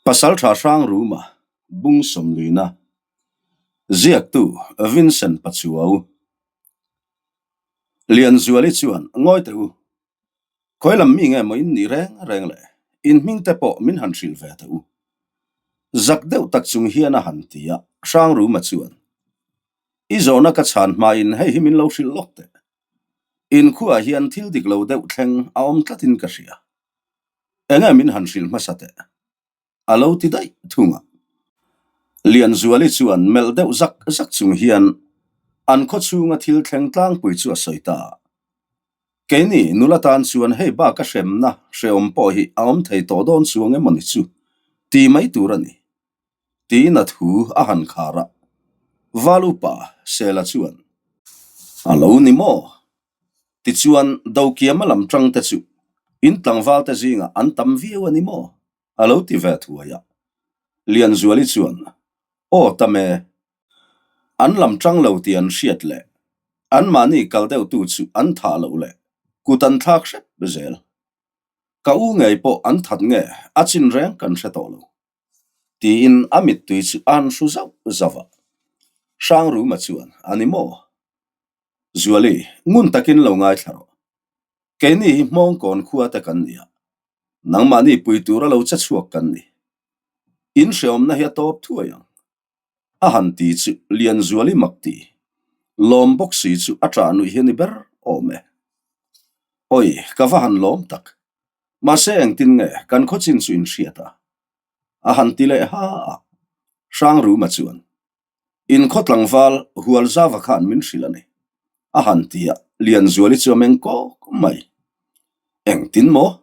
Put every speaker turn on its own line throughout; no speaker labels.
Pasalṭha Hrangruma Bung Sawmlina Ziaktu Vincent Pachuau Lianzuali chuan ngawi teh u, khawi lam mi nge maw in nih reng reng le, in hming te pawh min han hrilh ve teh u. Zak deuh tak chung hian a han ti a, Hrangruma chuan, I zawhna ka chhan hmain hei hi min lo hrilh lawk teh. In khuaah hian thil dik lo deuh thleng a awm tlatin ka hria. Enge min han hrilh hmasa teh? A lo ti daih thung a. Lianzuali chuan melh deuh zak zak chung hian an khaw chhunga thil thleng tlangpui chu a sawi ta a. Keini nula tan chuan hei bak a hremna hrehawm pawh hi a awm thei tawh dawn chuang emaw ni chu ti mai tur a ni. Tiin a thu a han khar a. Val upa Sela chuan, A lo ni maw? Tichuan, Dokiama lam tang te chu in tlangval te zingah an tam viau a ni maw? a lo ti ve thuai a. Lianzuali chuan, Aw tam e, an lam tang lo tih an hriat leh anmahni kal deuhtu chu an thah loh leh kut an thlak hrep zel. Ka u ngei pawh an that nge a chin reng kan hre tawh lo. Tiin a mittui chu a han hru zauh zauh a. Hrangruma chuan, A ni maw? Zuali, ngun takin lo ngaithla rawh. Keini hi Hmawngkawn khua te kan ni a, nangmahni pui tura lo che chhuak kan ni. In hreawmna hi a tawp thuai ang. A han ti chu Lianzuali mak ti. Lawm bawk si chu a ṭah nuih hi a ni ber awm e. Awi, ka va han lawm tak. Mahse engtin nge kan khawchin chu in hriat a? A han ti leh ha a. Hrangruma chuan. In khaw tlangval Hualzava khan min hrilh a ni, a han ti a, Lianzuali chu a meng kawk mai. Engtin maw?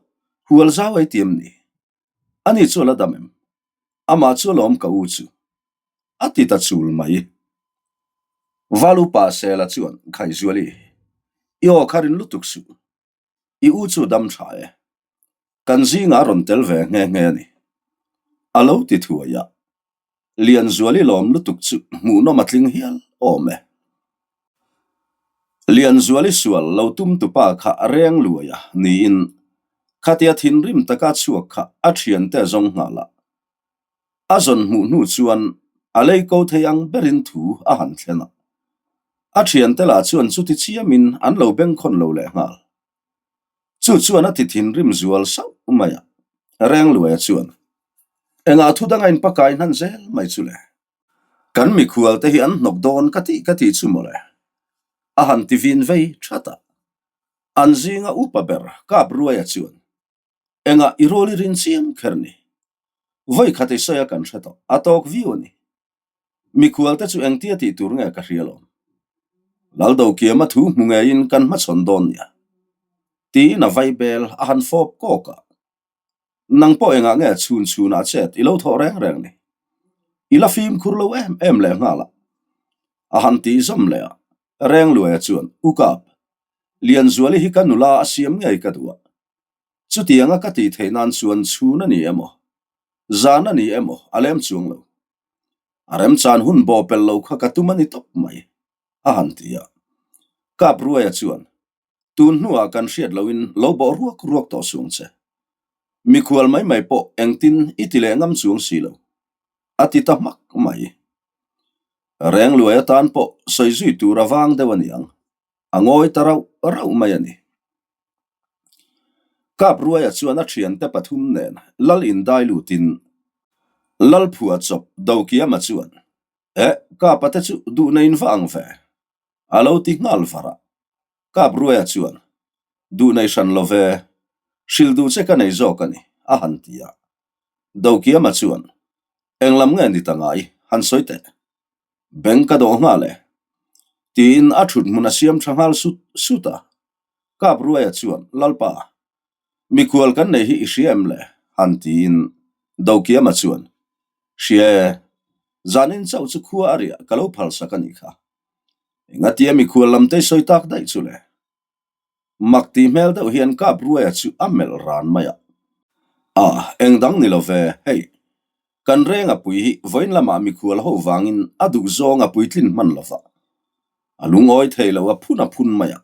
Hualzau ei ti em ni? Ani chu a la dam em? Amah chu a lawm ka u chu. A ti ta chul mai. Val upa Sela chuan, Khaizuali, i aw kha rin lutuk suh. I u chu dam tha e. Kan zingah a rawn tel ve nghe nghe a ni. A lo ti thuai a. Lianzuali lawm lutuk chu hmuhnawm a tling hial awm e. Lianzuali sual lo tum tupa kha a reng luai a niin khatia thinrim taka chhuak kha a thiante a zawng nghal a. A zawn hmuh hnu chuan a lei ko thei ang berin thu a han thlen a. A thiante lah chuan chuti chiamin an lo bengkhawn lo leh nghal. Chu chuan a ti thinrim zual sauh mai a. Rengluaia chuan, Engah thu danga inpakai hnan zel mai chu le? Kan mikhual te hi an hnawk dawn ka tih ka tih chu mawle. A han ti vin vei that a. An zinga upa ber Kapruaia chuan, Engah i rawl i rin chiam kher ni? Vawi khat i sawi a kan hre tawh, a tawk viau a ni. Mikhual te chu engtia tih tur nge ka hria lawm. Laldokiama thu hmu ngeiin kan hmachhawn dawn nia. Tiin a vai bel a han fawp kawk a. Nang pawh engah nge chhun chhunah chet i lo thawh reng reng ni? I la fimkhur lo em em leh nghal a. A han tih zawm leh a, Rengluaia chuan, U Kap, Lianzuali hi ka nula a siam ngei ka duh a. Chutianga ka tih theih nan chuan chhun a ni emaw, zan a ni emaw a lem chuang lo. A remchan hun bawh pelh lo kha ka tum a ni tawp mai, a han ti a. Kap Ruaia chuan, Tun hnuah kan hriat loin lo bawh ruak ruak tawh suang che. Mikhual mai mai pawh engtin i ti leh ngam chuang si lo, a ti ta hmak mai. Rengluai atan pawh sawi zui tur a vang deuh a ni ang. A ngawi ta rauh rauh mai a ni. Kap Ruaia chuan a thiante pathum nen Lal indai lutin Lal phua chawp Dokiama chuan, Eh, Kapa te chu duhna in va ang ve, a lo ti nghal var a. Kap Ruaia chuan, Duh nei hran lo ve, hrilh duh che ka nei zawk a ni, a han ti a. Dokiama chuan, Eng lam nge ni ta ngai, han sawi teh. Beng ka dawh nghal e. Tiin a thut hmun a siam tha nghal sut sut a. Kap Ruaia chuan, Lalpa, mikhual kan nei hi i hria em le? han tiin Dokiama chuan, Hria e, zanin chauh chu khua a riah ka lo phalsak a nih kha. Engatia mikhual lam te i sawi tak daih chu le? Mak tih hmel deuh hian Kap Ruaia chu a melh ran mai a. A, eng dang ni lo ve, hei. Kan renga pui hi vawiin lamah mikhual ho vangin a duh zawng a puitlin hman lo va. A lungawi thei lo a phun a phun mai a.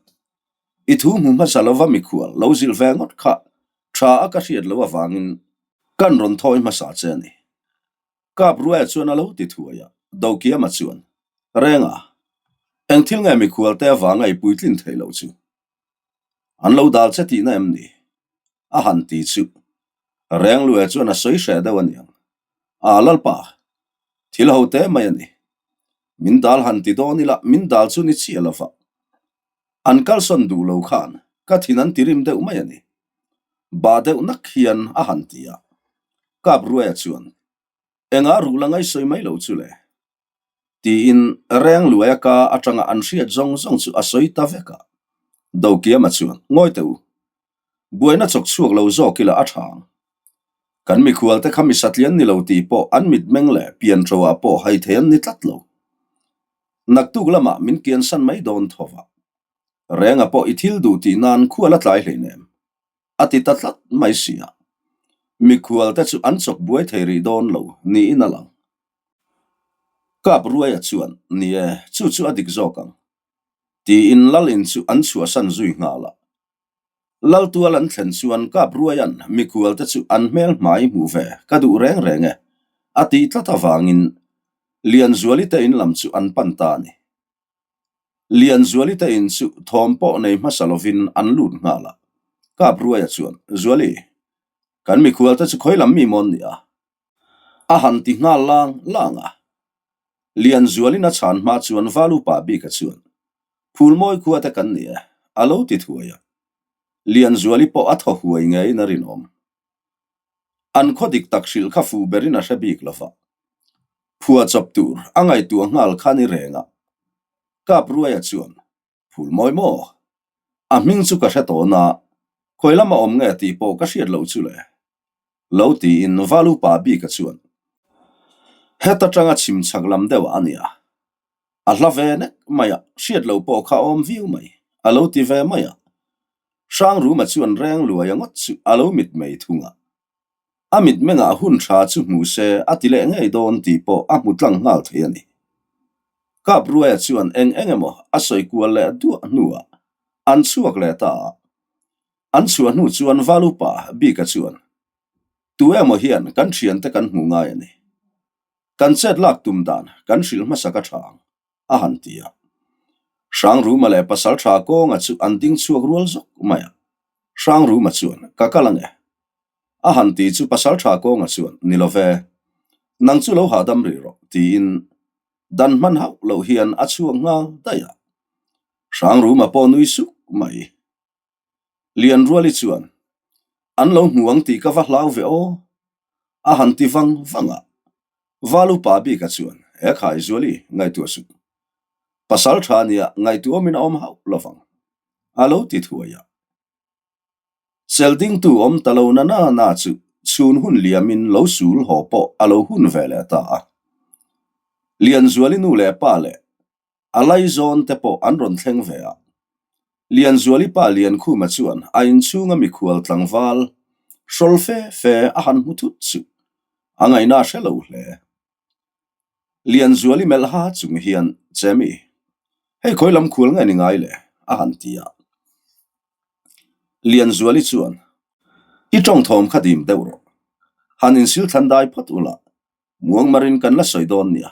I thu hmu hmasa lova mikhual lo zilh ve ngawt kha tha a ka hriat loh avangin kan rawn thawi hmasa che a ni. Kapruaia chuan a lo ti thuai a, Dokiama chuan, Renga, eng thil nge mikhualte avanga i puitlin theih loh chu? An lo dal che tihna em ni? A han ti chu. Rengluaia chuan a sawi hreh deuh a niang. A Lalpa, thil ho te mai a ni. Min dal han ti dawn ila min dal chu ni chiah lova. An kalsawn duh lo khan ka thin an ti rim deuh mai a ni. Bah deuh nak hian a han ti a. Kapruaia chuan, Engah ruh la ngaihsawi mai lo chu le? Tiin Rengluaia ka atanga an hriat zawng zawng chu a sawi ta vek a. Dokiama chuan, Ngawi teh u, buaina chawk chhuak lo zawk ila a tha ang. Kan mikhualte kha mi satlian ni lo tih pawh an mitmeng leh pianṭoah pawh hai thei an ni tlat lo. Naktuk lamah min kiansan mai dawn tho va. Renga pawh i thil duh tih nan khua la tlai hleinem. A ti ta tlat mai si a. Mikhualte chu an chawk buai thei rih dawn lo niin a lang. Kap Ruaia chuan, Ni e, chu chu a dik zawk ang. Tiin Lal in chu an chhuahsan zui nghal a. Lal tual an thlen chuan Kap Ruaia'n mikhualte chu an hmel hmai hmuh ve ka duh reng reng e, a tih tlat avangin Lianzuali te in lam chu an pan ta a ni. Lianzuali te in chu thawm pawh nei hmasa lovin an lut nghal a. Kap Ruaia chuan, Zuali, kan mikhualte chu khawi lam mi mawn ni a? A han ti nghal lang lang a. Lianzualin a chhan hma chuan Valupa bika chuan, Phulmawi khua te kan ni e, a lo ti thuai a. Lianzuali pawh a thaw huai ngeiin a rinawm. An khaw dik tak hrilh kha fuh berin a hre bik lo va. Phua chawp tur a ngaihtuah nghal kha ni reng a. Kapruaia chuan, Phulmawi maw? A hming chu ka hre tawh na, khawi lama awm nge tih pawh ka hriat loh chu le. Lo tiin Valupa bika chuan, Heta tanga chhim chhak lam deuh a nia. A hla ve nek mai a, hriat loh pawh kha awm viau mai, a lo ti ve mai a. Hrangruma chuan reng luai a ngawt chu a lo mitmei thung a. A mitmengah hun tha chu hmu se a ti leh ngei dawn tih pawh a hmu tlang nghal thei a ni. Kapruaia chuan eng eng emaw a sawi kual leh duah hnuah an chhuak leh ta a. An chhuah hnu chuan Valupa bika chuan, Tu emaw hian kan thiante kan hmu ngai a ni. Kan chet lak tum dan kan hrilh hmasa ka tha ang, a han ti a. Hrangruma leh pasal tha kawnga chu an ding chhuak rual zawk mai a. Hrangruma chuan, Ka kal ange. A han ti chu pasal tha kawnga chuan, Ni lo ve. Nang chu lo hahdam rih rawh, tiin dan hman hauh loh hian a chhuak nghal daih a. Hrangruma pawh nui suk mai. Lianruali chuan, An lo hmu ang tih ka va hlau ve aw, a han ti vang vang a. Valupa bika chuan, He khai Zuali, ngaihtuah suh. Pasal tha nia ngaihtuahawmin a awm hauh lovang, a lo ti thuai a. Cheldingtu awm ta lo na na na chu chhun hun liamin lo sul haw pawh a lo hun ve leh ta a. Lianzuali nu leh pa leh A laizawn te pawh an rawn thleng ve a. Lianzuali pa Liankhuma chuan a inchhunga mikhual tlangval hrawl fe fe a han hmu thut chu a ngaihna a hre lo hle. Lianzuali melh ha chung hian, Chemi, hei khawi lam khual nge ni ngai le? a han ti a. Lianzuali chuan, I tawng thawm kha dim deuh rawh. Han insil thlan dai phawt ula, muangmarin kan la sawi dawn nia.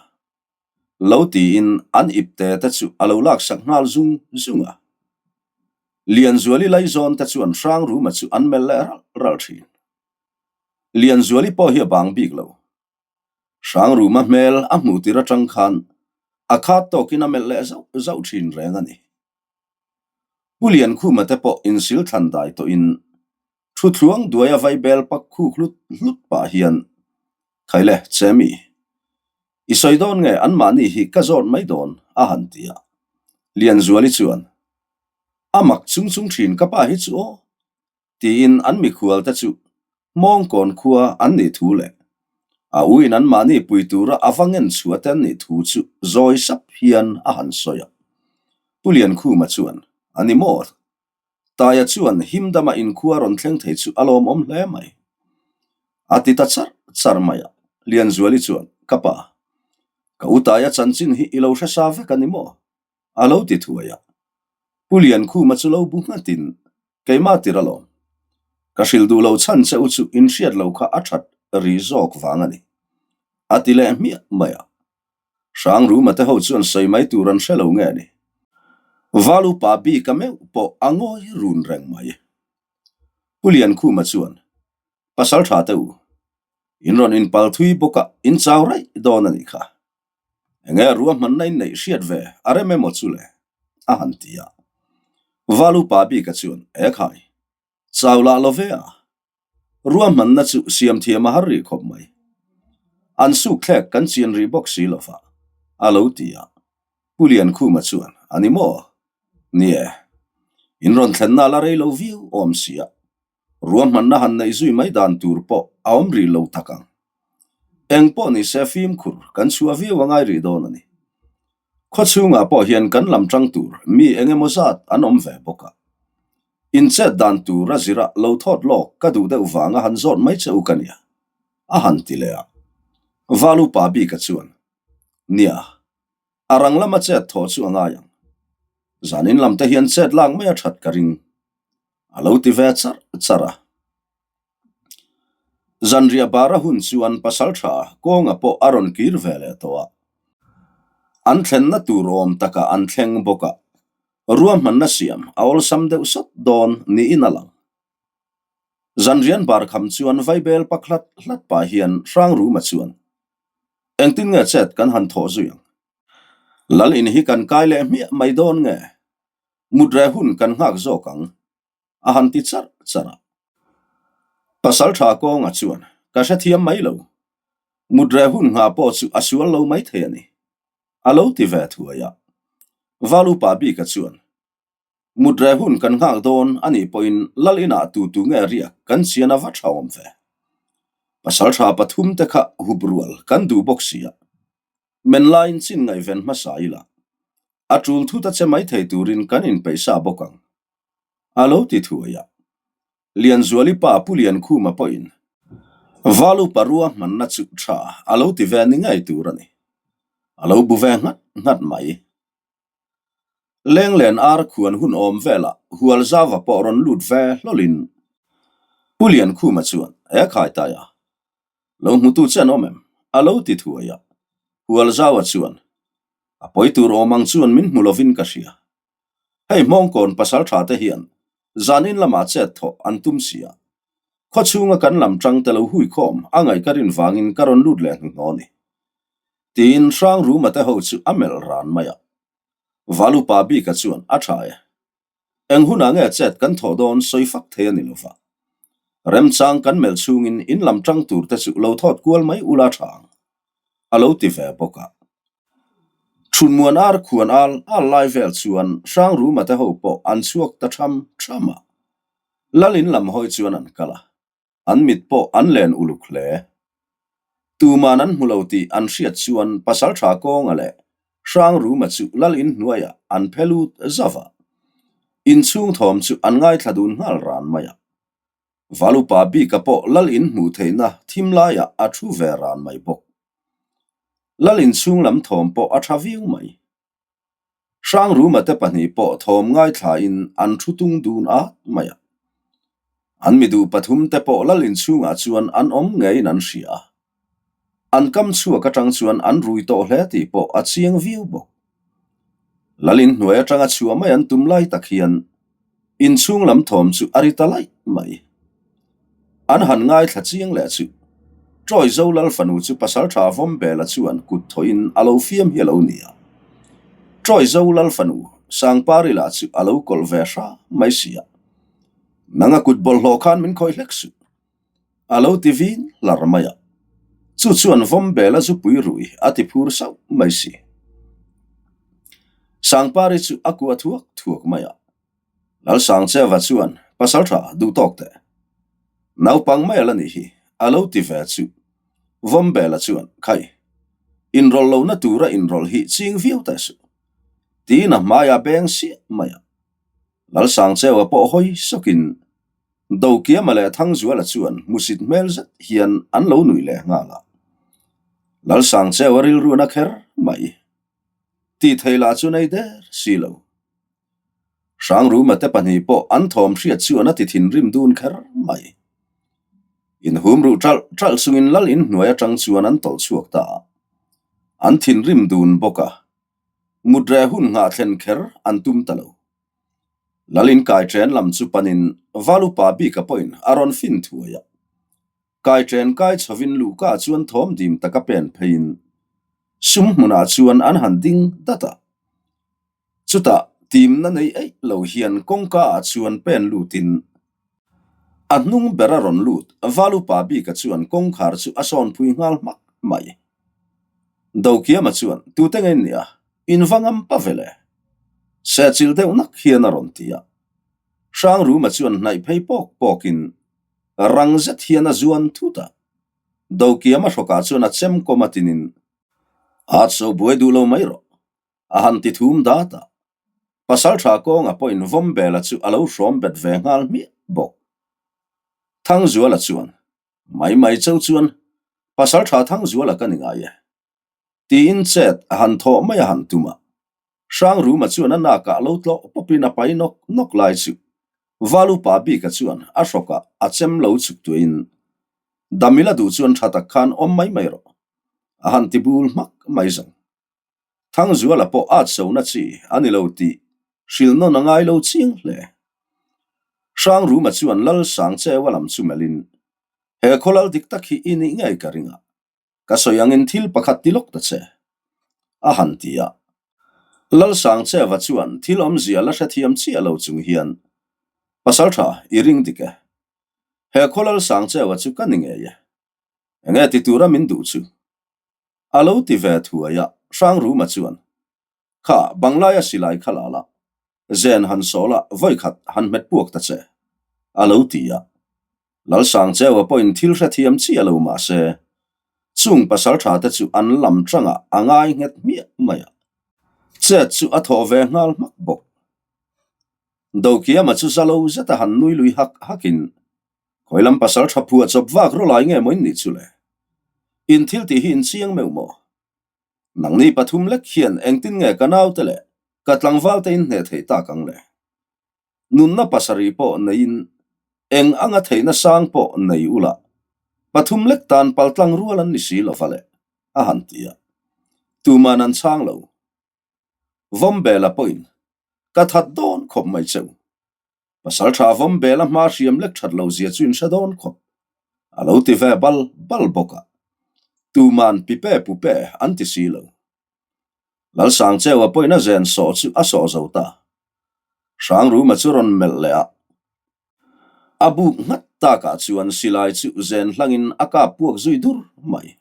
Lo tiin an ipte te chu a lo laksak nghal zung zung a. Lianzuali laizawn te chuan Hrangruma chu an melh leh ralh ralh thin. Lianzuali pawh hi a bang bik lo. Hrangruma hmel a hmuh tir atang khan a khat tawkin a melh leh zauh zauh thin reng a ni. Pu Liankhuma te pawh insil thlan dai tawhin Thuthluang duaia vaibel pak khuk hlut hlut pah hian, Khaile, Chemi, i sawi dawn nge anmahni hi ka zawt mai dawn, a han ti a. Lianzuali chuan, A mak chung chung thin ka pa hi chu aw, tiin an mikhual te chu Hmawngkawn khua an nih thu leh a uin anmahni pui tura a va ngen chhuah te an nih thu chu zawi sap hian a han sawi a. Pu Liankhuma chuan, A ni maw? Taia chuan himdama inkhua rawn thleng thei chu a lawmawm hle mai. A ti ta char char mai a, Lianzuali chuan, Ka pa, ka u Taia chanchin hi i lo hre sa vek a ni maw? a lo ti thuai a. Pu Liankhuma chu lo bu nghatin, Keimah tir alawm. Ka hrilh duh lo chhan che u chu inhriat lo kha a that ri zawk vang a ni. A ti leh hmiah mai a. Hrangruma te ho chuan sawi mai tur an hre lo nge ni. Val upa bika meuh pawh a ngawi run reng mai. Pu Liankhuma chuan, Pasal tha te u, in rawn inpal thui bawk a, in chau raih dawn a nih kha. Enge ruahmanna in neih hriat ve a rem emaw chu le? a han ti a. Val upa bika chuan, Ekhai, chau lah lo ve a. Ruahmanna chu siam thiam a har rih khawp mai. An suk thlek kan chian rih bawk si lo va, a lo ti a. Pu Liankhuma chuan, A ni maw? Ni e. In rawn thlenna la rei lo viau awm si a. Ruahmanna han neih zui mai dan tur pawh a awm rih lo tak ang. Eng pawh ni se fimkhur kan chhuah viau a ngai rih dawn a ni. Khaw chhungah pawh hian kan lam tang tur mi eng emaw zat an awm ve bawk a. Inchet dan tur a zira lo thawt lawk ka duh deuh vanga han zawt mai che u ka nia, a han ti leh a. Val upa bika chuan, Nia, a rang lama chet thawh chu a ngai ang. Zanin lam te hian chet lak mai a that ka ring, a lo ti ve charh charh a. Zanriah bara hun chuan pasaltha kawnga pawh a rawn kir ve leh tawh a. An thlenna tur awm takah an thleng bawk a, ruahmanna siam a awlsam deuh sawt dawn niin a lang. Zanrian bar kham chuan vaibel pak hlat hlat pah hian Hrangruma chuan, Engtin nge chet kan han thawh zui ang? Lal in hi kan kai leh hmiah mai dawn nge? Mut reh hun kan nghak zawk ang. a han ti charh charh a. Pasal tha kawnga chuan ka hrethiam mai lo, mut reh hun nghah pawh chu a sual lo mai thei a ni, a lo ti ve thuai a. Val upa bika chuan mut reh hun kan nghak dawn a nih pawhin lal inah tu tu nge riak kan chian a va tha awm ve. Pasal tha pathum te kha hup rual kan duh bawk si a, men laiin chin ngaihven hmasa ila a tul thut a che mai thei turin kan inpeih sa bawk ang. A lo ti thuai a. Lianzuali pa Pu Liankhuma pawhin Valu parua hmanna chu tha a lo ti ve ni ngei tur a ni. A lo bu ve nghat nghat mai. Lenglen ar khuan hun awm velah Hualzava pawh rawn lut ve hlawlin Pu Liankhuma chuan, E Khaitaia, lo hmutu che an awm em? a lo ti thuai a. Hualzava chuan, A pawi tur awm ang chuan min hmu lovin ka hria. Hei Hmawngkawn pasal tha te hian zanin lamah chet thawh an tum si a, khaw chhunga kan lam tang te lo hui khawm a ngaih ka rin vangin ka rawn lut leh hnuhnawh a ni. Tiin Hrangruma te ho chu a melh ran mai a. Valupa bika chuan a tha e. Eng hunah nge chet kan thawh dawn sawi fak thei a ni lova. Remchang kan melh chhungin in lam tang tur te chu lo thawt kual mai ula tha ang. A lo ti ve bawk a. Thunmuan ar khuan al al lai vel chuan Hrangruma te ho pawh an chhuak ta tham tham a. Lal in lam hawi chuan an kal a, an mit pawh an len uluk hle. Tuman an hmu lo tih an hriat chuan Pasaltha Kawnga leh Hrangruma chu Lal in hnuaiah an phe lut zauh a. Inchhung thawm chu an ngaithla dun nghal ran mai a. Valupa bika pawh Lal in hmuh theihna thim laiah a thu ve ran mai bawk. Lal inchhung lam thawm pawh a tha viau mai. Hrangruma te pahnih pawh thawm ngaithlain an thu tung dun at mai a. An mi duh pathum te pawh Lal inchhungah chuan an awm ngeiin an hria a. An kam chhuak atang chuan an rui tawh hle tih pawh a chiang viau bawk. Lal inhnuai atanga chhuah mai an tum lai tak hian Inchhung lam thawm chu a ri ta laih mai. An han ngaithla chiang leh chu Troy Zo Lal fanu chu pasaltha Vawmbela chuan kut thawhin a lo fiam hi a lo ni a. Troy Zo Lal fanu Sangpari lah chu a lo kawlh ve hra mai si a. Nang a kut bawlhhlawh khan min khawih hlek suh. A lo ti vin hlar mai a. Chu chuan Vawmbela zupui rui a ti phur sauh mai si. Sangpari chu a kuah thuak thuak mai a. Lalsangcheva chuan, Pasal tha, duh tawk teh. Naupang mai a la nih hi, a lo ti ve chu. Vawmbela chuan, Khai, inrawlh lohna tura inrawlh hi ching viau teh suh. Tiin a hmai a beng siah mai a. Lalsangcheva pawh hawi sawkin, Dokiama leh Thangzuala chuan hmusit hmel zet hian an lo nuih leh nghal a. Lalsangcheva rilruan a kher mai. Tih thei lah chu nei der si lo. Hrangruma te pahnih pawh an thawm hriat chuan a ti thinrim dun kher mai. Inhum ruh ṭalh ṭalh chungin lal inhnuai aṭang chuan an tawlh chhuak ta a. An thinrim dun bawk a, mut reh hun nghah thlen kher an tum ta lo. Lal inkai ṭen lam chu panin Valupa bika pawhin a rawn fin thuai a. Kai ṭen kai chhovin luhka chuan thawm dim taka pen pheiin sum hmunah chuan an han ding dat a. Chutah timna nei eih lo hian kawngka ah chuan pen lutin a hnung ber a rawn lut. Valupa bika chuan kawngkhar chu a sawnpui nghal hmak mai. Dokiama chuan, Tute nge nia? In va ngam pa ve le? Sehchilh deuh nak hian a rawn ti a. Hrangruma chuan hnaih phei pawk pawkin rang zet hian a zuan thut a. Dokiama hrawkah chuan a chem kawm a tinin, At so buai duh lo mai rawh. A han ti thum dat a. Pasaltha kawnga pawhin Vawmbela chu a lo hrawm bet ve nghal hmiah bawk. Thangzuala chuan, Mai mai cheu chuan Pasaltha Thangzuala ka ni ngai e. Tiin chet a han thawh mai a han tum a. Hrangruma chuan a nakah lo tlawh pawpin a pai nawk nawk lai chu Valupa bika chuan a hrawkah a chem lo chuk tuahin, Damila duh chuan tha tak khan awm mai mai rawh. A han ti bul hmak mai zawng. Thangzuala pawh at sona chi a ni lo tih hrilh nawn a ngai lo chiang hle. Hrangruma chuan Lal Sangcheua lam chu melhin, He khawlal dik tak hi i nih ngei ka ring a, ka sawi angin thil pakhat ti lawk ta che, a han ti a. Lal Sangcheua chuan thil awmzia la hrethiam chiah lo chung hian, Pasaltha, i ring dik e. He khawlal Sangcheua chu ka ni ngei e. Enge ti tura min duh chu? A lo ti ve thuai a, Hrangruma chuan, Kha, Banglaia silai kha la la, zen han sawl a, vawikhat han hmet puak ta che, a lo ti a. Lalsangcheua pawhin thil hrethiam chiah lo mah se, chung pasal tha te chu an lam tangah a ngai nghet hmiah mai a, chet chu a thawh ve nghal hmak bawk. Dokiama chu za lo zeta han nui lui hak hakin, Khawi lam pasal tha phuah chawp vak rawlai nge maw in nih chu le? In thil tih hi in chiang meuh maw? Nangni pathum lek hian engtin nge ka naute leh ka tlangval te in hneh theih tak ang le? Nunna pasarih pawh neiin eng anga theihna sang pawh nei ula pathum lek tan paltlang rual an ni si lova le, a han ti a. Tuman an chhang lo. Vawmbela pawhin ka that dawn khawp mai cheu. Pasal tha vawm bel a hma hriam lek that lo zia chu in hre dawn khawp. A lo ti ve bal bal bawk a. Tuman pipe pupe an ti si lo. Lalsangcheua pawhin a zen sawh chu a sawh zo ta. Hrangruma chu rawn melh leh a. A buk nghat takah chuan silai chu zen hlangin a kap puak zui dur mai.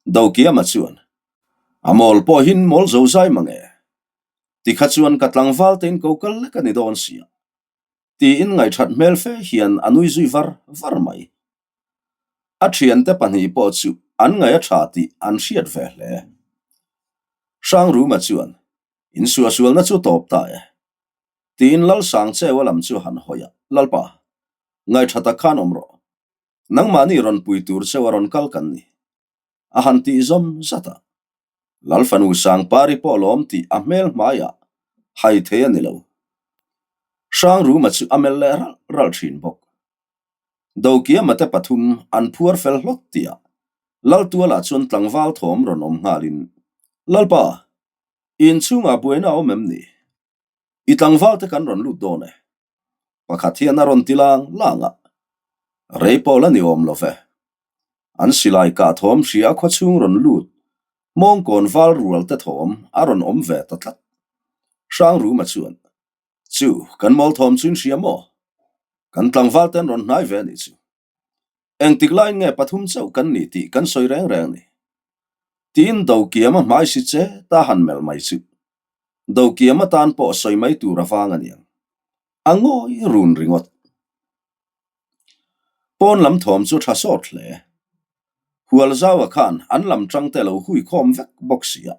Dokiama chuan, A mawl pawhin mawl zo zai mange. Tikha chuan ka tlangval tein ko kal lek a ni dawn sia. Tiin ngaihṭhat hmel fe hian a nui zui var var mai. A ṭhiante pahnih pawh chu an ngaih a ṭha tih an hriat ve hle. Hrangruma chuan, Insuahsualna chu tawp ta e. Tiin Lalsangcheua lam chu han hawi a, Lalpa, ngaihṭha tak khan awm rawh. Nangmahni rawn pui tur cheu a rawn kal kan ni. A han tih zawm zat a. Lalfanu Sangpari pawh lawm tih a hmel hmaiah hai thei a ni lo. Hrangruma chu a melh leh ralh ralh thin bawk. Dokiama te pathum an phuar fel hlawt tih ah Laltualah chuan tlangval thawm rawn awm nghalin, Lalpa, inchhungah buaina a awm em ni? I tlangval te kan rawn lut dawn e. Pakhat hian a rawn ti lang lang a, rei pawh la ni awm lo ve. An silai kah thawm hria a khawchhung rawn lut, mawngkawn val rual te thawm a rawn awm ve ta tlat. Hrangruma chuan, Chu, kan mawl thawm chu in hria maw? Kan tlangval te an rawn hnai ve a nih chu. Engtik laiin nge pathum chauh kan ni tih kan sawi reng reng ni? Tiin Dokiama hmai si che ta han melh mai chu. Dokiama tan pawh sawi mai tur a vang a niang. A ngawi run ringawt. Pawn lam thawm chu tha sawt hle. Hualzaua khan an lam tangte lo hui khawm vek bawk si a.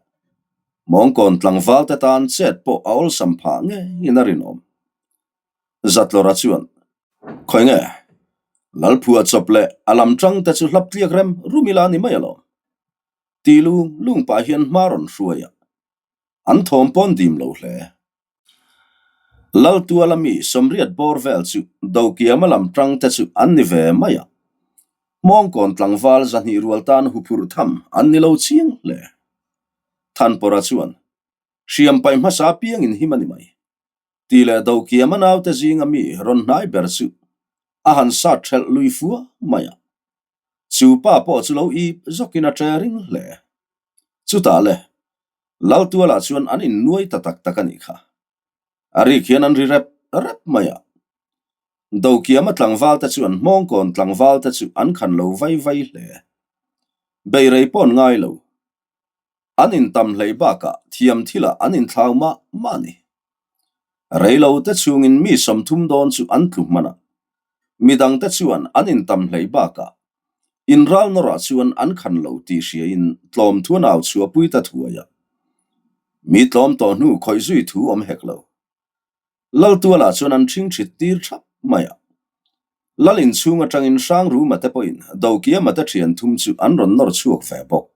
Mawngkawn tlangval te tan chet pawh a awlsam phah ngeiin a rinawm. Zatlawra chuan, Khawi nge? Lalphua chawp leh a lam tang te chu hlap tliak rem rum ila ni mai alawm. Ti lung lung pah hian hma rawn hruai a, an thawm pawn dim lo hle. Laltuala mi sawmriat bawr vel chu Dokiama lam tang te chu an ni ve mai a. Hmawngkawn tlangval 200 rual tan huphurh tham an ni lo chiang hle. Thanpawrha chuan, Hriam paih hmasa apiangin him a ni mai. Tih leh Dokiama naute zinga mi rawn hnai ber chu a han sat ṭhelh lui fua mai a. Chu pa pawh chu lo ip zawkin a ṭe ring hle. Chutah le, Laltualah chuan an innuai ta tak tak a nih kha. A rik hian an ri rep rep mai a. Dokiama tlangvalte chuan Hmawngkawn tlangvalte chu an khan lo vai vai hle. Beirei pawh an ngai lo. An intam hlei bakah thiam thilah an inthlau mah mah a ni. Reilo te chhungin mi 30 dawn chu an tlu hman a. Midangte chuan an intam hlei bakah inral nawrah chuan an khan lo tih hriain tlawm thu an au chhuahpui ta thuai a. Mi tlawm tawh hnu khawih zui thu awm hek lo. Laltualah chuan an ṭhing ṭhit tir ṭhap mai a. Lal inchhung aṭangin Hrangruma te pawhin Dokiama te ṭhian thum chu an rawn nawr chhuak ve bawk.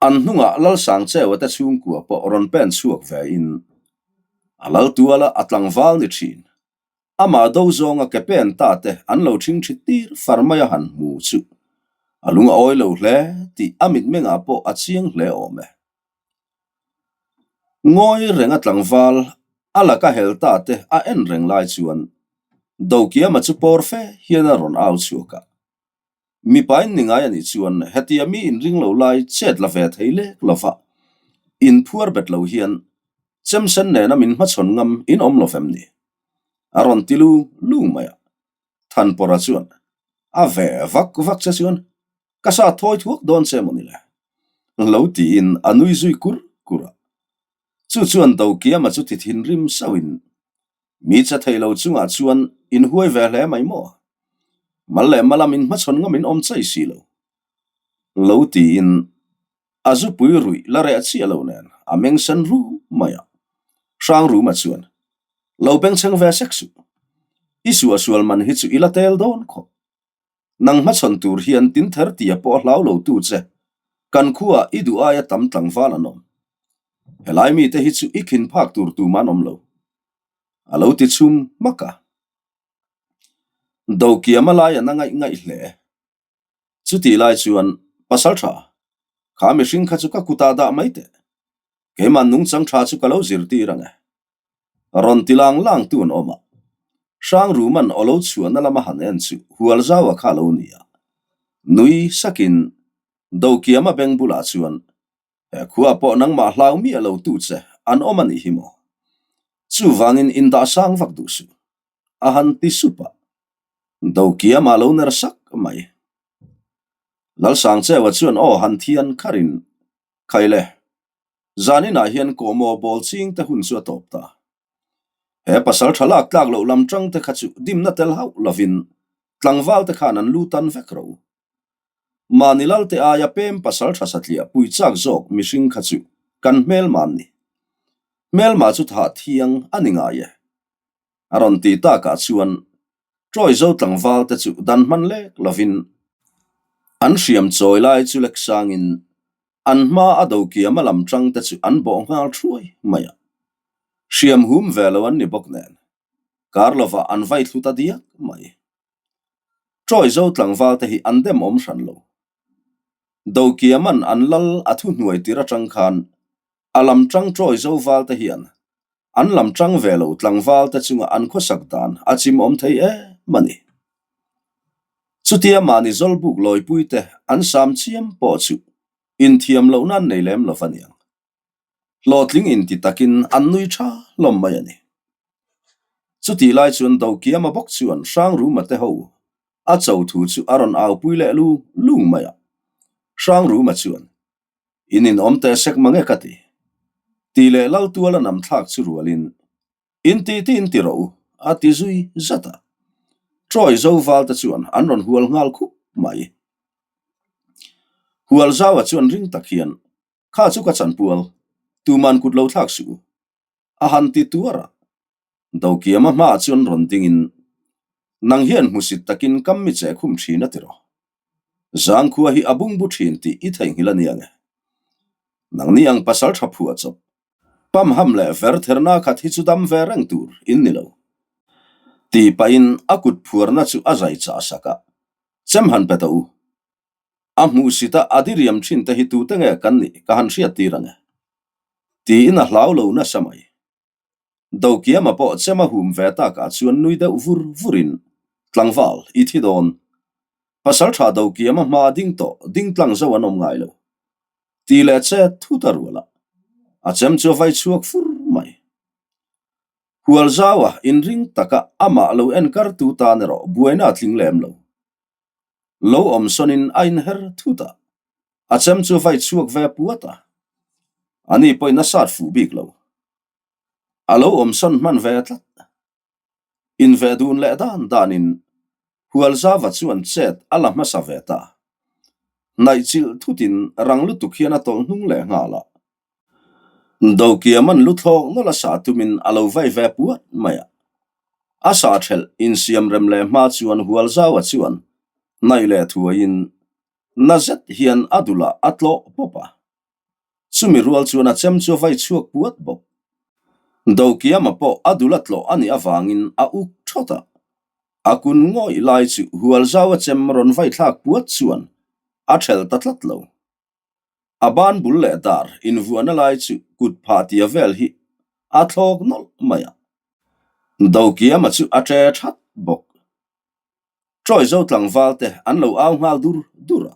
An hnungah Lalsangcheua te chhungkua pawh rawn pen chhuak vein a Laltuala a tlangval ni ṭhin. Amah do zawnga ke pen ta te an lo ṭhing ṭhit tir far mai a han hmu chu a lung a awi lo hle tih a mitmengah pawh a chiang hle awm e. Ngawi renga tlangval a laka hel ta te a en reng lai chuan Dokiama chu pawr fe hian a rawn au chhuak a. Mipa in ni ngai a nih chuan hetia mi inring lo lai chet la ve thei lek lova inphuar bet lo hian chemsen nena min hmachhawn ngam in awm lo vem ni? A rawn ti lu lu mai a. Thanpawrha chuan a ve vak vak che chuan ka sa thawi thuak dawn che maw ni le? Lo tiin a nui zui kur kur a. Chu chuan Dokiama chu ti thinrim sauhin mi che thei lo chungah chuan in huai ve hle mai maw? Mal leh malam in hmachhawn ngam in awm chai si lo. Lo tiin a zupui ruih la reh chiah lo nen a meng sen rum mai a. Hrangruma chuan lo bengchheng ve sek suh. I suahsual man hi chu i la tel dawn khawp. Nang hmachhawn tur hian tin ther tia pawh a hlau lo tu che. Kan khuaah i duh aia tam tlangval an awm. Helai mite hi chu i khin phak tur tum an awm lo. A lo ti chhum hmak a. Dokiama lai an a ngaih ngaih hle. Chutih lai chuan pasal tha, kha mihring kha chu ka kutah dah mai teh. Keimah nungchang tha chu ka lo zirtir ang e. Rawn ti lang lang tu an awm a. Hrangruman aw lo chhuahna lama han en chu Hualzaua kha a lo ni a. Nui sakin Dokiama beng bulah chuan, He khua pawh nangmah hlau miah lo tu che an awm a nih hi maw? Chuvangin indah sang vak duh suh. A han ti sup a. Dokiama lo ner sak mai. Lalsangcheua chuan aw han thian kharin, Khaile, Zaninah hian kawhmaw bawl ching te hun chu a tawp ta. He pasal tha lak tlak loh lam tang te kha chu dimna tel hauh lovin tlangval te khan an lu tan vek ro. Mahni lal te aia pem pasal tha satliah pui chak zawk mihring kha chu kan hmelma an ni. Hmelma chu thah thiang a ni ngai e. A rawn ti takah chuan Troy zo tlangval te chu dan hman lek lovin an hriam chawi lai chu lek sangin an hma a dokiama lam tang te chu an bawh nghal thuai mai a. Hriam hum ve lo an ni bawk nen kar lovah an vai thlu ta diak mai. Troy zo tlangval te hi an dem awm hran lo. Dokiaman an lal a thuhnuai tir atang khan A lam tang Troy zo val te hian an lam tang ve lo tlangval te chunga an khawsak dan a chim awm thei em a ni. Chutia mahni zawlbuk lawipui te an sam chiam pawh chu inthiam loh nan nei lem lo va niang. Hlawhtling inti takin an nui tha hlawm mai a ni. Chutih lai chuan Dokiama bawk chuan Hrangruma te ho a cho thu chu a rawn aupui leh lu lung mai a. Hrangruma chuan In inawm teh sek mang e ka ti. Tih leh Laltuala nam thlak chu rualin, In ti ti in ti rawh u, a ti zui zat a. Troy zo val te chuan an rawn hual nghal khup mai. Hual zaua chuan ring tak hian, Kha chu ka chanpual, tuman kut lo thlak suh u, a han ti tuar a. Dokiama hmaah chuan rawn dingin, Nang hian hmusit takin kam mi che khum thin a ti rawh. Zangkhua hi a bungbu thin tih i theihnghilh a ni ang e. Nangni ang pasal tha phuah chawp, pamham leh ver therna khat hi chu dam ve reng tur in ni lo. Tih pahin a kut phuarna chu a zai chah sak a. Chem han pe tawh u. A hmuhsita a diriam thin te hi tute nge kan nih ka han hriat tir ang e. Tiin a hlau lo nasa mai. Dokiama pawh chem a hum ve takah chuan nui deuh vur vurin, Tlangval, i thi dawn. Pasaltha Dokiama hma a ding tawh, ding tlang zo an awm ngai lo. Ti leh che thut a rual a, a chem chu a vai chhuak fur mai. Hualzaua inring taka amah lo enkartu tan erawh buaina a tling lem lo. Lo awm sawnin a inher thut a, a chem chu vai chhuak ve puat a. Ani pawhin a sat fuh bik lo. A lo awm sawn hman ve tlat. Inveh dun leh dan danin Hualzava chuan chet a la hmasa ve ta. Hnaihchilh thutin rang lutuk hian a tawlh hnung leh nghal a. Dokiaman lu thlawk nawlh a sah tumin a lo vai ve puat mai a. A sah thelh insiam rem leh hma chuan Hualzaua chuan hnaih leh thuaiin na zet hian a dulah a tlawh pawp a. Chumi rual chuan a chem chu a vai chhuak puat bawk. Dokiama pawh a dul a tlawh a nih avangin a uk thawt a. A kun ngawih lai chu Hualzaua chem rawn vai thlak puat chuan a thelh ta tlat lo. A ban bul leh dar invuahna lai chu kut phah tia vel hi a thlawk nawlh mai a. Dokiama chu a ṭe that bawk. Ṭawi zo tlangval te an lo au nghal dur dur a.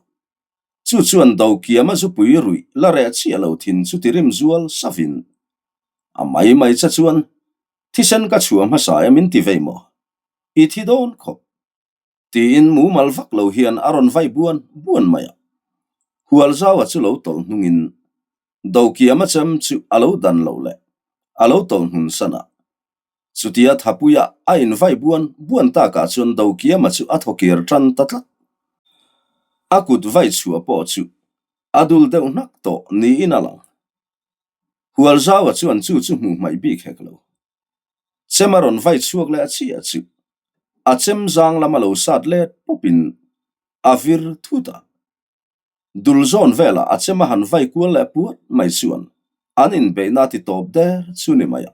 Chu chuan Dokiama zupui ruih la reh chiah lo thin chu ti rim zual savin a mai mai che chuan thisen ka chhuah hmasa em in ti vei maw? I thi dawn khawp. Tiin mumal vak lo hian a rawn vai buan buan mai a. Hualzaua chu lo tawlh hnungin Dokiama chem chu a lo dan loh leh a lo tawlh hnun san a. Chutia Thapuia a invai buan buan takah chuan Dokiama chu a thawkir tan ta tlat. A kut vai chhuah pawh chu a dul deuh hnak tawh niin a lang. Hualzaua chuan chu chu hmuh hmaih bik hek lo. Chem a rawn vai chhuak leh a chiah chu a chem zang lam a lo sat let pawpin a vir thut a. Dul zawn velah a chem a han vai kual leh puat mai chuan an inbeihna a ti tawp der chu ni mai a.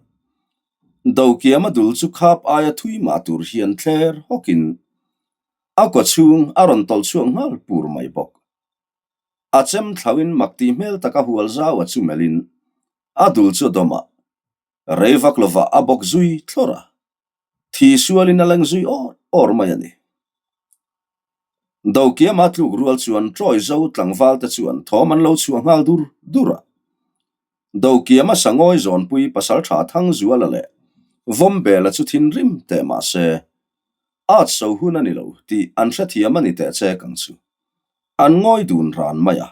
Dokiama dul chu khap aia thui mah tur hian thler hawkin a kaw chhung a rawn tawlh chhuak nghal pur mai bawk. A chem thlauhin mak tih hmel taka hual zau a chu melhin a dul chu a dawm a. Rei vak lovah a bawk zui thlawr a, thi sualin a leng zui awr awr mai a ni. Dokiama tluk rual chuan Troy zo tlangval te chuan thawm an lo chhuah nghal dur dur a. Dokiama sangawi zawnpui pasaltha Thangzuala leh Vawmbela chu thinrim teh mah se, at so hun a ni lo tih an hrethiam a ni teh chek ang chu. An ngawi dun ran mai a.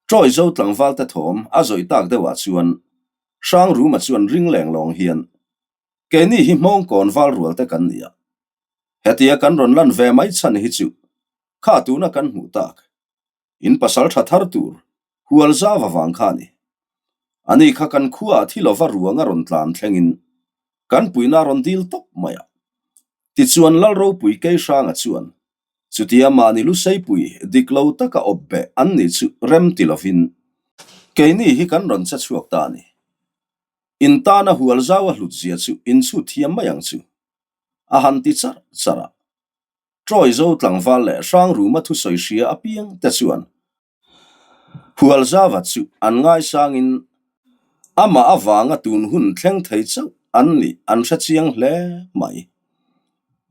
Troy zo tlangval te thawm a zawih tak deuhah chuan Hrangruma chuan ring leng lawng hian, Keini hi hmawngkawn val rual te kan ni a, hetia kan rawn lan ve mai chhan hi chu kha tuna kan hmuh tak in pasal tha thar tur hual zau avang kha a ni. Ani kha kan khuaah thi lova ruang a rawn tlan thlengin kan puihna a rawn dil tawp mai a. Tichuan Lal Ropui Keihranga chuan Chutia mahni luseipui dik lo taka awp beh an nih chu rem ti lovin keini hi kan rawn che chhuak ta a ni. In tana hual zau a hlut zia chu in chhut thiam mai ang chu. A han ti charh charh a. Troy zo tlangval leh Hrangruma thusawi hria apiang te chuan Hualzava chu an ngaisangin amah avanga tun hun thleng thei chauh an nih an hre chiang hle mai.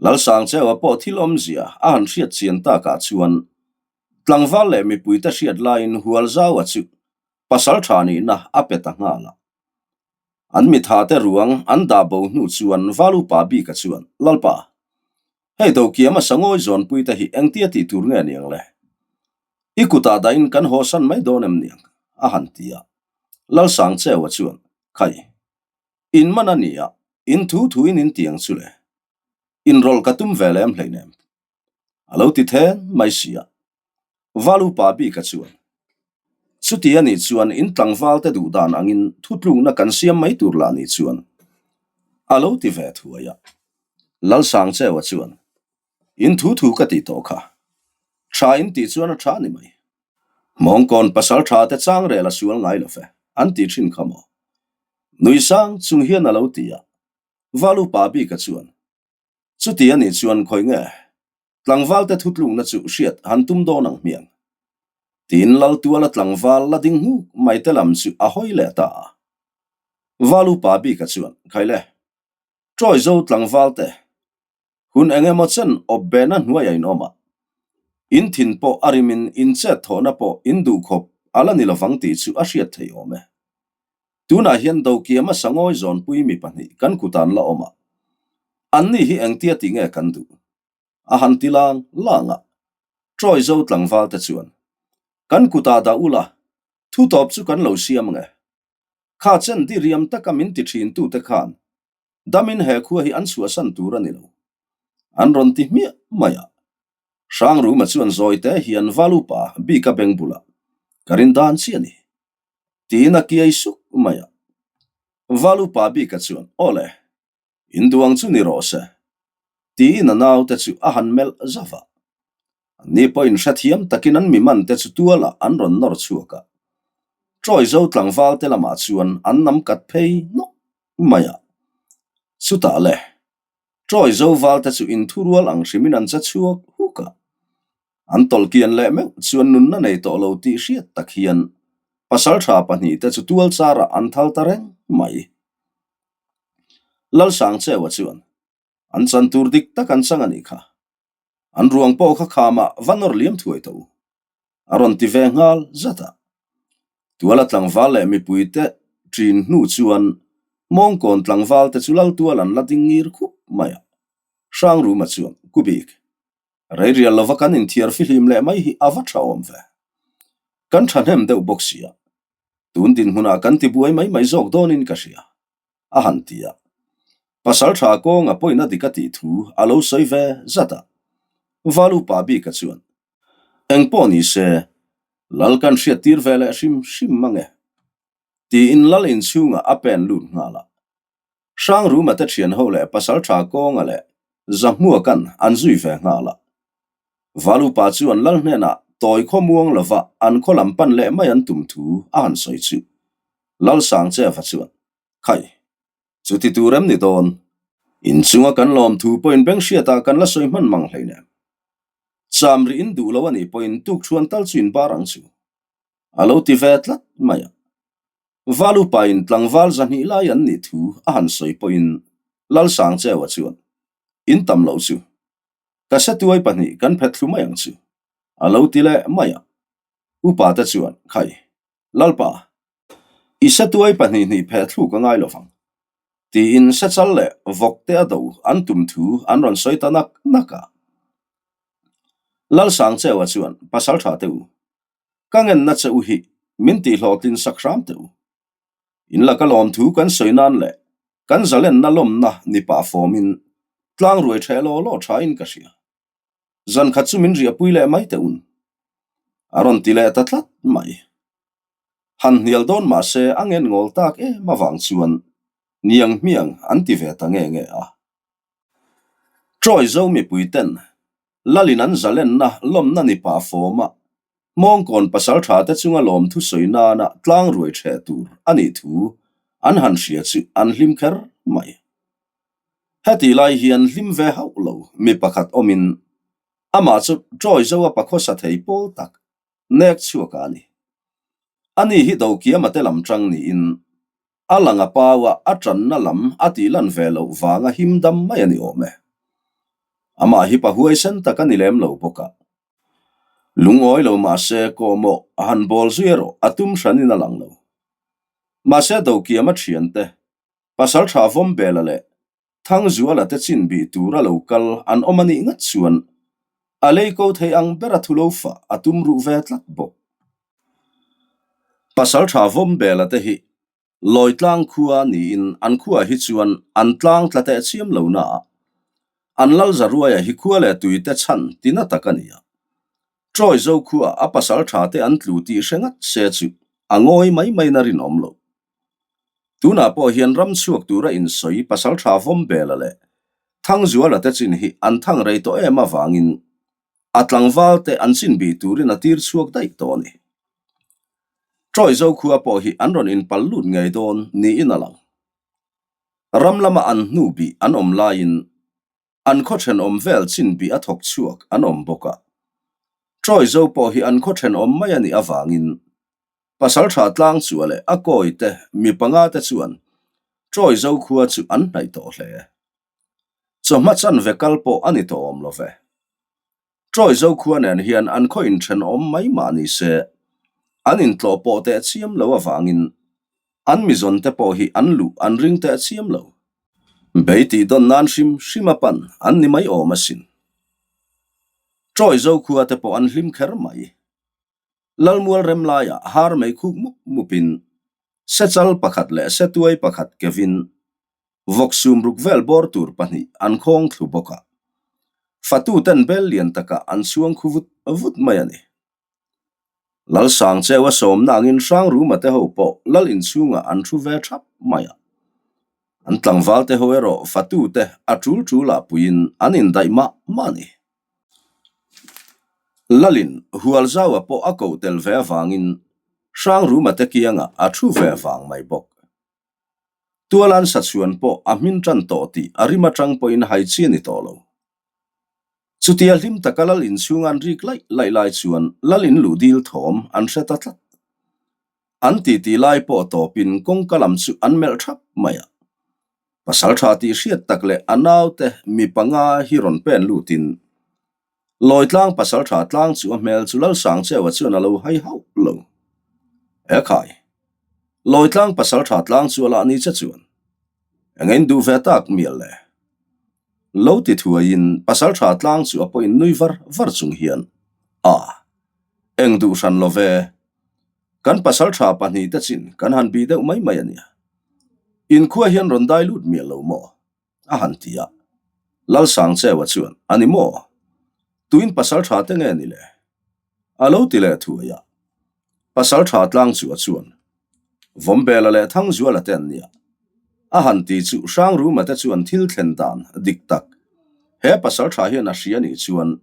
Lalsangcheua pawh thil awmzia a han hriat chian takah chuan tlangval leh mipuite hriat laiin Hualzaua chu pasal tha nihna a pe ta nghal a. An mithate ruang an dah bo hnu chuan Valupa bika chuan, Lalpa, Hei Dokiama sangawi zawnpui te hi engtia tih tur nge niang le? I kutah dahin kan haw san mai dawn em niang? a han ti a. Lalsangcheua chuan, Khai, in man a nia, in thu thuin in tiang chu le. Inrawlh ka tum ve lem hleinem. A lo ti then mai si a. Val upa bika chuan, Chuti a nih chuan in tlangval te duh dan angin thutlukna kan siam mai tur lah ni chuan a lo ti ve thuai a. Lalsangcheua chuan, In thu thu ka tih tawh kha. Tha in tih chuan a tha ni mai. Mawngkawn pasal tha te chang rel a sual ngai lo fe, an ti thin kha maw? Nui sang chung hian a lo ti a. Val upa bika chuan, Chuti a nih chuan khawi nge? Tlangvalte thutlukna chu hriat han tum dawn ang hmiang. Tiin Laltuala tlangval la ding nghuk mai te lam chu a hawi leh ta a. Val upa bika chuan, Khaile, Ṭawi zo tlangvalte, hun eng emaw chen awp behna hnuaiah in awm a, in thin pawh a rimin in chet thawhna pawh in duh khawp a la ni lovang tih chu a hriat thei awm e. Tunah hian Dokiama sangawi zawnpui mi pahnih kan kutan la awm a, anni hi engtia ti nge kan duh? A han ti lang lang a, Ṭawi zo tlangvalte chuan, Kan kutah dah ula, thu tawp chu kan lo siam ang e. Kha chen diriam taka min ti ṭhin tute khan damin he khua hi an chhuahsan tur a ni lo. An rawn ti hmiah mai a. Hrangruma chuan zawite hian Valupa bika beng bulah, Ka rin dan chiah a ni. Tiin a kiai suk mai a. Valupa bika chuan, Aw le, in duang chu ni rawh se. Tiin a naute chu a han melh zauh a. Anni pawhin hrethiam takin an mi mante chu tualah an rawn nawr chhuak a. Ṭawi zo tlangval te lamah chuan an nam kat phei nawk mai a. Chutah le, ṭawi zo valte chu inthurual ang hrimin an che chhuak huk a. An tawlhkian leh meuh chuan nunna nei tawh lo tih hriat tak hian pasalṭha pahnihte chu tual charah an thal ta reng mai. Lalsangcheua chuan an chan tur dik tak an chang a nih kha. An ruang pawh kha khamah va nawr liam thuai tawh u. A rawn ti ve nghal zat a. Tuala tlangval leh mipuite ṭin hnu chuan Mawngkawn tlangval te chu Laltual an la ding ngir khup mai a. Hrangruma chuan, Kubik, rei rial lova kan inthiar fihlim leh mai hi a va ṭha awm ve. Kan ṭhahnem deuh bawk sia. Tun dinhmunah kan ti buai mai mai zawk dawnin ka hria. a han ti a. Pasal tha kawnga pawina dik a tih thu a lo sawi ve zat a. Val upa bika chuan, Eng pawh ni se, Lal kan hriat tir ve leh hrim hrim mang e, tiin Lal inchhungah a pen lut nghal a. Hrangruma te thian ho leh pasal tha kawnga leh Zahmuakan an zui ve nghal a. Val upa chuan Lal hnenah tawi khaw muang lova an khaw lam pan leh mai an tum thu a han sawi chu. Lalsangcheva chuan, Khai, chuti tur em ni dawn? Inchunga kan lawm thu pawhin beng hriatah kan la sawi hman mang hleinem. Cham rih in duh lo a nih pawhin tukṭhuan tal chu in bar ang chu. A lo ti ve tlat mai a. Val upain tlangval zahnih lai an nih thu a han sawi pawhin Lalsangcheva chuan, In tam loh chu. Ka setuai pahnih kan phet thlu mai ang chu. A lo ti leh mai a. Upa te chuan, Khai, Lalpa, i setuai pahnih hnih pheh thluk a ngai lo vang, tiin sechal leh vawk te a do an tum thu an rawn sawi ta nak nak a. Lalsangcheua chuan, Pasal tha teh u, ka ngenna che u hi min tihhlawhtlin sak hram teh u. In laka lawmthu kan sawi nan leh kan zalenna lawmna ni pah fawmin tlang ruai ṭheh law law ṭhain ka hria. Zan khat chu min riahpui leh mai teh un. A rawn ti leh ta tlat mai. Han hnial dawn mah se a ngen ngawl tak em avang chuan niang hmiang an ti ve ta nge nge a. Ṭawi zo mipui ten Lalin an zalenna lawmna ni pah fawma Hmawngkawn pasal tha te chunga lawmthu sawi nana tlang ruai ṭheh tur a nih thu an han hria chu an hlim kher mai. Heti lai hian hlim ve hauh lo mi pakhat awmin amah chu ṭawi zo a pakhawsa thei pawl tak nek chhuak a ni. Ani hi Dokiama te lam ṭang niin a lang a pau a, a ṭanna lam a tih lan ve loh vanga him dam mai a ni awm e. Amah hi pa huaisen tak a ni lem lo bawk a. Lungawi lo mahse kawhmawh a han bawl zui erawh a tum hranin a lang lo. Mahse Dokiama ṭhiante Pasal tha Vawmbela leh Thangzuala te chin bih tura lo kal an awm a nih ngat chuan a lei ko thei ang bera thu lo fah a tum ruh ve tlat bawk. Pasal tha Vawmbela te hi Lawitlang khua niin an khuaah hi chuan an tlang tla teh chiam lo naah an Lalzaruaia hi khua leh tuite chhan tina tak a ni a. Ṭawi zo khuaah a pasal tha te an tlu tih hre ngat se chu a ngawi mai maina rinawm lo. Tunah pawh hian ram chhuak tura insawi pasal tha Vawmbela leh Thangzuala te chin hi an thang rei tawh em avangin a tlangval te an chin bih turin a tir chhuak daih tawh a ni. Ṭawi zo khua pawh hi an rawn inpal lut ngei dawn niin a lang. Ram lama an hnu bih an awm laiin. An khaw thenawm vel chin bih a thawk chhuak an awm bawk a. Trawi zo pawh hi an khaw thenawm mai a nih avangin Pasaltha Tlangchua leh a kawi te mi panga te chuan Trawi zo khua chu an hnaih tawh hle. Chawhma chanve kal pawh a ni tawh awm lo ve. Trawi zo khua nen hian an khaw inthenawm mai mah ni se, an intlawh pawh teh chiam lo avangin an mizawn te pawh hi an luh an ring teh chiam lo. Bei tih dawn nan hrim hrim a pan an ni mai awm asin. Trawi zo khua te pawh an hlim kher mai. Lalmual rem laiah har mei khuk mup mupin sechal pakhat leh setuai pakhat kevin Vawk sumruk vel bawr tur pahnih an khawng thlu bawk a, fatuten bel lian takah an chhuang khu vut vut mai a ni. Lalsang cheu a sawmna angin Hrangruma te ho pawh lal inchhungah an thu ve thap mai a. An tlangval te ho erawh fatute a tul tulah puiin an indaih mah mah a ni. Lalin Hualzaua pawh a koh tel ve avangin Hrangruma te kiangah a thu ve vang mai bawk. Tualan sachuan pawh a hmin tan tawh tih a rim atang pawhin hai chi a ni tawh lo. Chutia hlim taka lal inchhunga an rik laih laih lai chuan lal in luh dil thawm an hre ta tlat. An titi lai pawh tawpin kawngka lam chu an melh thap mai a. Pasaltha tih hriat tak leh a naute mi panga hi rawn pen lutin Lawitlang pasaltha tlang chu a hmel chu Lalsangcheua chuan a lo hai hauh lo. Ekhai, Lawitlang pasaltha tlang chu a lah ni che chuan eng a induh ve tak mial le? Lo ti thuaiin pasaltha tlang chu a pawhin nui var var chung hian, A, eng duh hran lo ve, kan pasaltha pahnihte chin kan han bih deuh mai mai a nia. Inkhua hian rawn dai lut mial lo maw? a han ti a. Lalsangcheua chuan, A ni maw? Tuin pasal tha te nge ni le? A lo ti leh thuai a. Pasal tha Tlangchua chuan, Vawmbela leh Thangzuala te an nia. A han ti chu Hrangruma te chuan thil thlen dan dik tak he pasal tha hian a hria nih chuan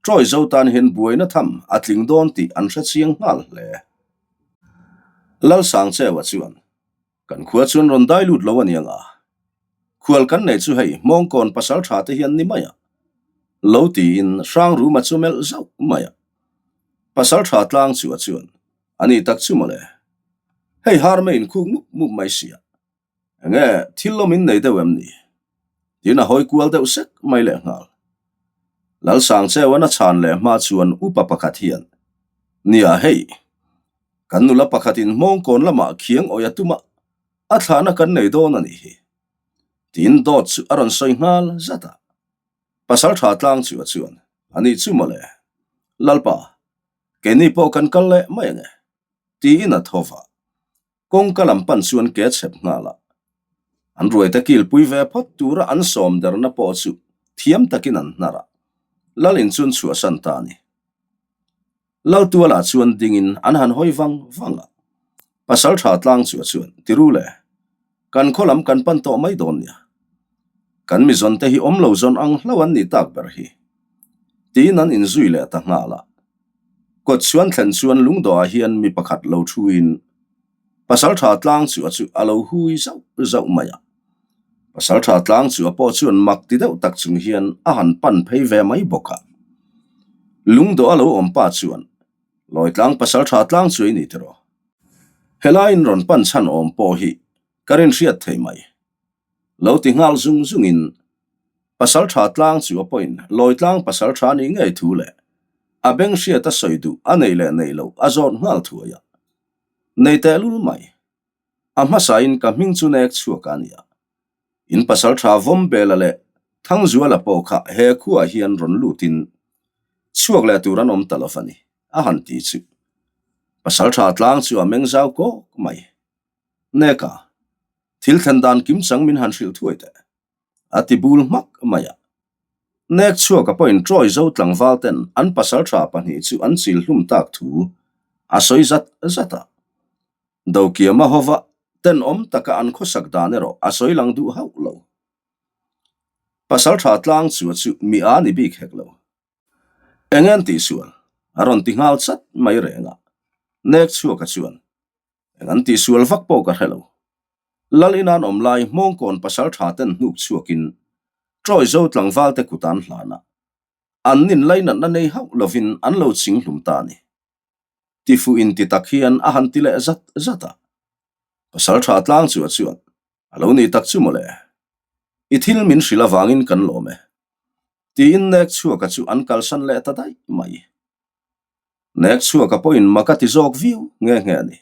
Trawi zo tan hian buaina tham a tling dawn tih an hre chiang nghal hle. Lalsangcheua chuan, Kan khua chuan rawn dai lut lo a ni ang a, khual kan nei chu hei Hmawngkawn pasal tha te hian ni mai a, lo tiin Hrangruma chu melh zauh mai a. Pasal tha tlang chu a chuan, A ni tak chu mawle, hei har mei in khuk mup mup mai sia, enge thil lawm in nei deuh em ni? Tiin a hawi kual deuh sek mai lehnghal. Lalsangcheuan a chhan leh hma chuan upa pakhat hian, Nia hei, Kan nula pakhatin hmawngkawn lamah khiang awih a tum a, a thlahna kan nei dawn a nih hi. Tiin dawt chu a rawn sawi nghal zat a. Pasal tha tlang chu a chuan, A nih chu mawle. Lalpa, keini pawh kan kal leh mai ange. Tiin a tho va. Kawngka lam pan chuan ke chhep nghal a. An ruaite kilpui ve phawt tura an sawm derna pawh chu thiam takin an hnar a. Lalin chuan chhuahsan ta a ni. Laltualah chuan dingin an han hawi vang vang a, Pasal tha tlang chu a chuan, Tiru le, kan khaw lam kan pan tawh mai dawn nia. Kan mizawn te hi awm lo zawn ang hlo an nih tak ber hi. Tiin an inzui leh ta nghal a. Kawt chuan thlen chuan lungdawhah hian mi pakhat lo thuin Pasal tha tlang chu a chu a lo hui zauh zauh mai a. Pasal tha tlang chu a pawh chuan mak ti deuh tak chung hian a han pan phei ve mai bawk a. Lungdawh a lo awm pa chuan, Lawitlang pasal tha tlang chu i ni tiraw? Helaiin rawn pan chhan awm pawh hi ka rinhriat thei mai. Lo ti nghal zung zungin pasal tha tlang chu a pawhin Lawitlang pasal tha nih ngei thu leh a beng hriat a sawi duh a nei leh nei loh a zawt nghal thuai a. Nei tehlul mai. A hmasain ka hming chu nek chhuak a nia. In pasal tha Vawmbela leh Thangzuala pawh kha he khuaah hian rawn lutin chhuak leh tur an awm ta lo a ni, a han ti chu. Pasal tha tlang chu a meng zau kawk mai. Neka, thil thlen dan kim chang min han hrilh thuai teh. A ti bul hmak mai a. Nek chhuaka pawhin Troy zo tlangval ten an pasal tha pahnih chu an chil hlum tak thu a sawi zat zat a. Dokiama hova tenawm taka an khawsak dan erawh a sawi lang duh hauh lo. Pasal tha tlang chu a chu mi a ni bik hek lo. Eng en tihsual a rawn ti nghal chat mai reng a. Nek chhuaka chuan eng an tihsual vak pawh ka hre lo. Lal inan awm lai Hmawngkawn pasal tha ten hnuk chhuakin. Ṭawizo tlangvalte kut an hlan a, an nin lainatna nei hauh lovin an lo ching hlum ta a ni. Tifuh inti tak hian a han ti leh zat zat a. Pasalṭha tlang chu a chuan, A lo ni tak chu mawle. I thil min hrilh avangin kan lawm e. Tiin nek chhuaka chu an kalsan leh ta daih mai. Nek chhuaka pawhin mak a ti zawk viau nghe nghe a ni.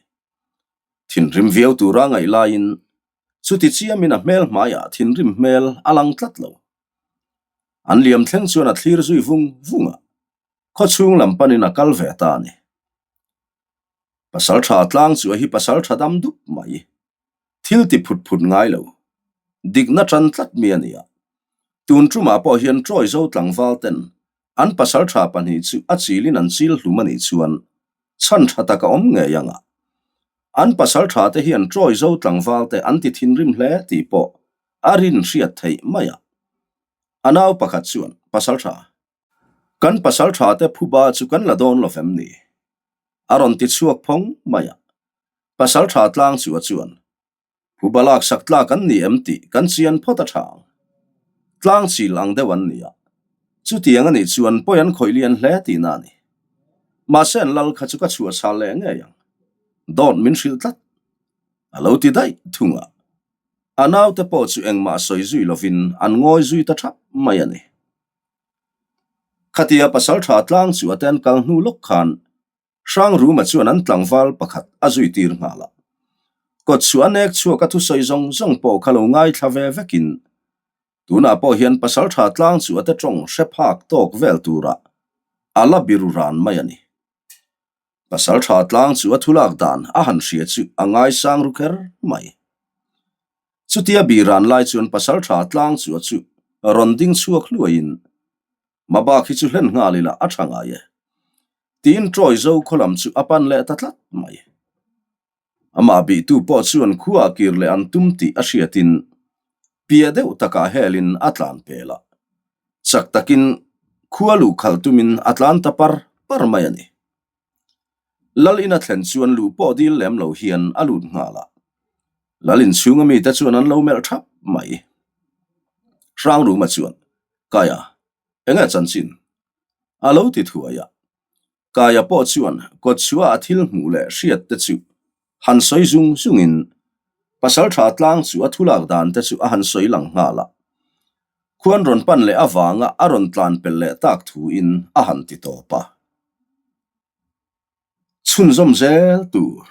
Thinrim viau tura ngaih laiin chuti chiamin a hmel hmaiah thinrim hmel a lang tlat lo. An liam thleng chuan a thlir zui vung vung a, khawchhung lam panin a kal ve ta a ni. Pasalṭha tlang chu a hi pasalṭha dam dup mai. Thil ti phut phut ngai lo. Dikna ṭan tlat mi a ni a. Tun ṭumah pawh hian Ṭawizo tlangval ten an pasalṭha pahnih chu a chilin an chil hlum a nih chuan chhan ṭha tak a awm ngei ang a. An pasalṭha te hian Ṭawizo tlangval te an ti thinrim hle tih pawh a rin hriat theih mai a. A nau pakhat chuan, Pasalṭha, kan pasalṭha te phuba chu kan la dawn lo vem ni? A rawn ti chhuak phawng mai a. Pasalṭha tlang chu a chuan, Phuba laksak tlak an ni em tih kan chian phawt a ṭha ang. Tlang chil ang deuh an ni a, chutiang a nih chuan pawi an khawih lian hle tihna a ni. Mahse an lal kha chu ka chhuah chhal leh ngei ang. Dawt min hrilh tlat. A lo ti daih thung a. A naute pawh chu engmah sawi zui lovin an ngawi zui ta ṭhap mai a ni. Khatia pasalṭha tlang chu a te an kal hnu lawk khan Hrangruma chuan an tlangval pakhat a zui tir nghal a. Kawtchhuah a nek chhuak a thusawi zawng zawng pawh kha lo ngaithla ve vekin tunah pawh hian pasalṭha tlang chu a te tawng hre phak tawk vel turah a la biru ran mai a ni. Pasalṭha tlang chu a thulak dan a han hria chu a ngaisang ru kher mai. Chutia biran lai chuan pasalṭha tlang chu a chu rawn ding chhuak hluaiin Mabak hi chu hlen nghal ila a tha ngai e. Tiin Ṭawizo khaw lam chu a pan leh ta tlat mai. Amah bihtu pawh chuan khuaah kir leh an tum tih a hriatin pia deuh takah helin a tlan pel a. Chak takin khua luh khalh tumin a tlan ta par par mai a ni. Lal ina thlen chuan luh pawh dil lem lo hian a lut nghal a. Lal inchhunga mite chuan an lo melh thap mai. Hrangruma chuan, Kaia, enge chanchin? A lo ti thuai a. Kaia pawh chuan kawtchhuah a thil hmuh leh hriat te chu han sawi zung zungin pasaltha tlang chu a thulak dan te chu a han sawi lang nghal a. Khuan rawn pan leh avanga a rawn tlan pel leh tak thuin a han ti tawp a. Chhunzawm zel tur.